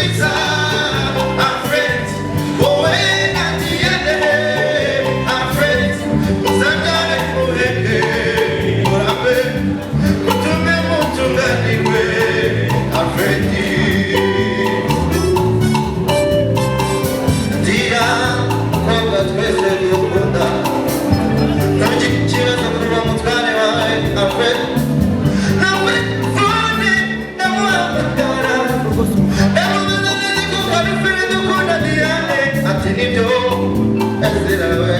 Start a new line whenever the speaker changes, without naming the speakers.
mwiza Alfred, wowe na Diane. Alfred, muzabyare muheke, murambe, mutume mutunganirwe. Alfred, Dira, mukobwa twese dukunda, ntugire ikibazo kuba mutware wawe Alfred. Nawe phone ndamuhamagara, ndamubaza neza ko Alfred ukunda Diane, ati nibyo. Ezira we.